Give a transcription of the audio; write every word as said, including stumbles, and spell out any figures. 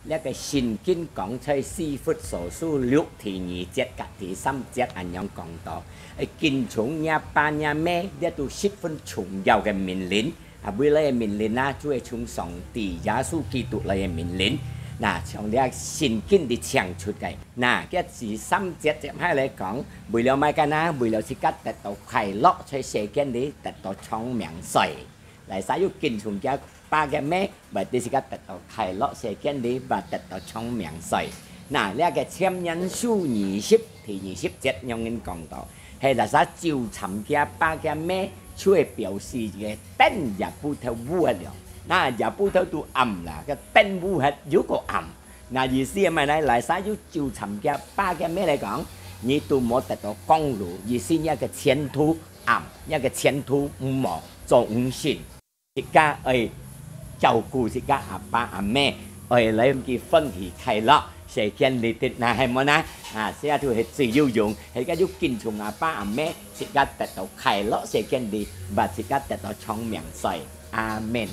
這个聖經講在以弗所書六第二節甲第三節恁樣講到，誒，敬重若爸若姆，這都十分重要个命令。啊，未來个命令啊，就係從上帝耶穌基督來个命令。那，從這聖經裡請出个。那，這第三節接下來講，為了麼个呢？為了自家得到快樂，在世間裡得到長命歲。 來，儕有敬重厥爸厥姆，會使自家得到快樂，世間裡會得到長命歲。那，這个箴言書二十第二十節仰般講到，係哪儕咒讒厥爸厥姆，就係表示个燈也烏頭烏忒了。那也烏頭都暗啦，个燈烏忒又過暗。 那意思係麼个呢？哪儕有咒讒厥爸厥姆來講，你都無得到光路，意思你个前途暗，你个前途毋好，做毋成。自家愛照顧自家阿爸阿姆，愛來佢歡喜快樂，世間裡底哪係無呢？啊，這就係最有用，自家有敬重阿爸阿姆，自家得到快樂，世間裡，也自家得到長命歲。阿們。